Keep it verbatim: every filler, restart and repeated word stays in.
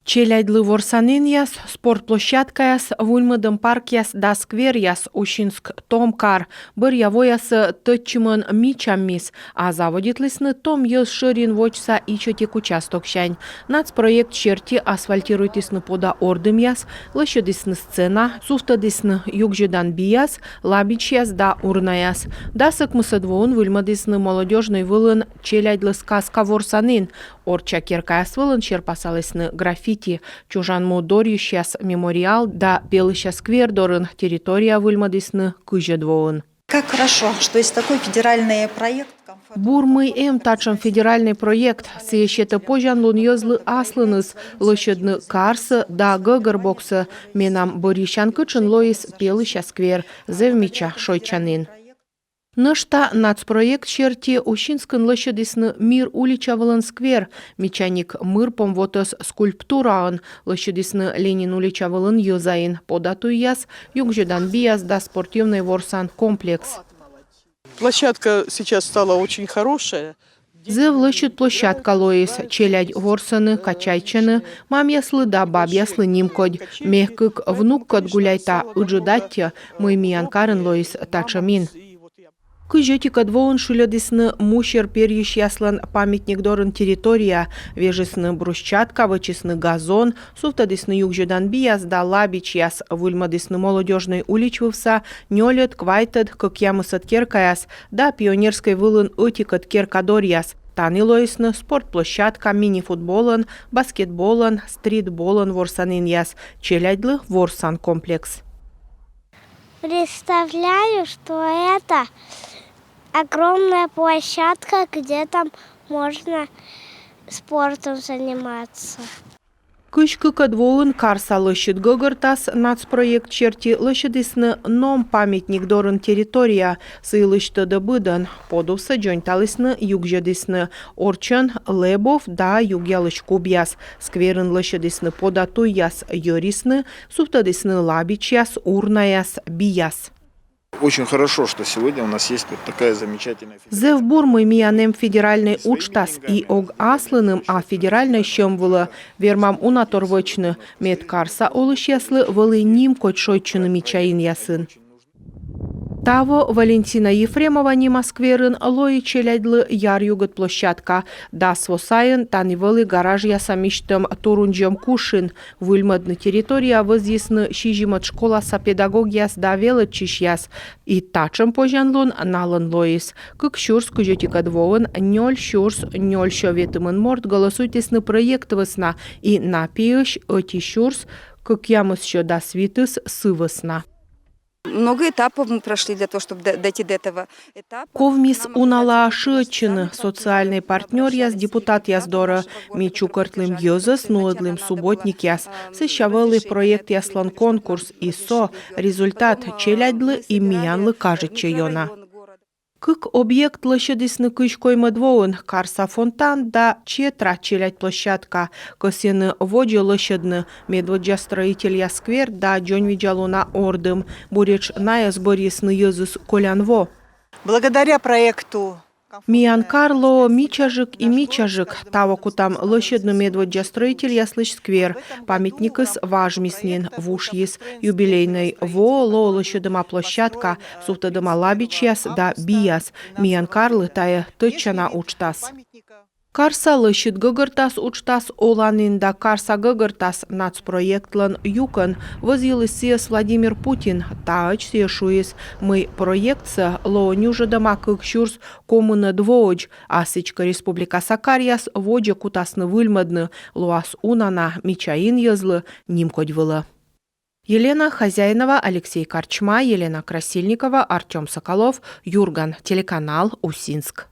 Челядьлы ворсанінъяс, спорт площадкаяс, выльмӧдӧм паркъяс да скверъяс. Усинск том кар. Бӧръя воясӧ тӧдчымӧн мичаммис, а заводитлісны том йӧз шӧрин водзса ичӧтик участоксянь. Нацпроект серти асфальтируйтісны пода ордымъяс, лӧсьӧдісны сцена, сувтӧдісны югзьӧдан бияс, лабичьяс да урнаяс. Дас ӧкмысӧд воын выльмӧдісны Молодёжнӧй вылын челядьлы сказка ворсанін. Орчча керкаяс вылын серпасалісны граффити. Чужан му дорйысьяс мемориал да пелыся сквер дорын территория выльмӧдісны кызьӧд воын. Как хорошо, что есть такой федеральный проект. Бур, мый эм татшӧм федеральнӧй проект. Сійӧ сетӧ позянлун йӧзлы аслыныс лӧсьӧдны карсӧ да гӧгӧрбоксӧ. Менам бӧрйысян кытшын лоис пелыся сквер. Зэв мича шойччанін. Нӧшта нацпроект серти Усинскын лӧсьӧдісны Мир улича вылын сквер. Мичаник мырпом вотӧс скульптураӧн. Лӧсьӧдісны Ленин улича вылын йӧзаин. Пода туйяс, югзьӧдан бияс да спортивнӧй ворсан комплекс. Площадка сейчас стала очень хорошая. Зэв лӧсьыд площадка лоис. Челядь ворсӧны, качайтчӧны, мамъяслы да бабъяслы нимкодь. Ме кык внуккӧд гуляйта, ыджыд аттьӧ, мый миян карын лоис татшӧм ин. Кызь ӧтикӧд воын шыльӧдісны мусер перйысьяслӧн памятник дорын территория. Вежисны брусчатка, вӧчисны газон, сувтӧдісны югзьӧдан бияс да лабичьяс, выльмӧдісны Молодёжнӧй улич вывса нёльӧд, квайтӧд, кӧкъямысӧд керкаяс да Пионерскӧй вылын ӧтикӧд керка доръяс. Тані лоисны спорт площадка, мини-футболӧн, баскетболӧн, стритболӧн ворсанінъяс, челядьлы ворсан комплекс. Представляю, что это огромная площадка, где там можно спортом заниматься. Кызь кыкӧд воын «Карса лӧсьыд гӧгӧртас» нацпроект серти лӧсьӧдісны ном памятник дорын территория. Сы йылысь тӧдӧ быдӧн. Подувсӧ дзоньталісны, югзьӧдісны. Орччӧн Лэбов да Югъялысь кубъяс. Скверын лӧсьӧдісны пода туйяс, йӧрисны, сувтӧдісны лабичьяс, урнаяс, бияс. Очень хорошо, что сегодня у нас есть вот такая замечательная федеральная... Зэв бур, мый миян эм федеральнӧй уджтас, и ог аслыным, а федеральнӧй сьӧм вылӧ. Вермам уна тор вӧчны, мед карса олысьяслы вӧлі нимкодь шойччыны мича инъясын. Таво Валентина Ефремова нима скверын лои челядьлы яръюгыд площадка. Дас во сайын тані вӧлі гаражъяса мисьтӧм турунзьӧм кушин. Выльмӧдны территория вӧзйисны сизимӧд школаса педагогъяс да велӧдчысьяс. И татшӧм позянлун налӧн лоис. Кык сюрс кызь ӧтикӧд воын нёль сюрс нёль сё ветымын морт гӧлӧсуйтісны проект вӧсна, и на пиысь ӧти сюрс кӧкъямыс сё дас витыс сы вӧсна. Много этапов мы прошли для того, чтобы д-, дойти до этого этапа. Ковмис уналаӧ шыӧдчыны, социальнӧй партнёръяс, депутатъяс дорӧ. Ми чукӧртлім йӧзӧс, нуӧдлім субботникъяс. Сэсся вӧлі проектъяслӧн конкурс, и со результат. Челядьлы и миянлы кажитчӧ ёна. Кык объект лӧсьӧдісны кызь коймӧд воын: карса фонтан да «Четра» челядь площадка. Кӧсйӧны водзӧ лӧсьӧдны медводдза строителья сквер да дзоньвидзалуна ордым. Буретш найӧс бӧрйисны йӧзыс колян во. Благодаря проекту... Миян кар лоӧ мичаджык и мичаджык. Таво кутам лӧсьӧдны медводдза строительяслысь сквер. Памятникыс важмис нин, вушйис. Юбилейнӧй во лоӧ лӧсьӧдӧма площадка, сувтӧдӧма лабичьяс да бияс. Миян карлы тайӧ тӧдчана уджтас. «Карса лӧсьыд гӧгӧртас» уджтас оланін да «Карса гӧгӧртас» нацпроектлӧн юкӧн вӧзйыліс сійӧс Владимир Путин. Таӧдз сійӧ шуис, мый проектсӧ лоӧ нюжӧдӧма кык сюрс комынӧд воӧдз, а сідзкӧ республикаса каръяс водзӧ кутасны выльмӧдны, лоас уна на мича ин йӧзлы нимкодь вылӧ. Елена Хозяинова, Алексей Корчма, Елена Красильникова, Артём Соколов, «Юрган» телеканал, Усинск.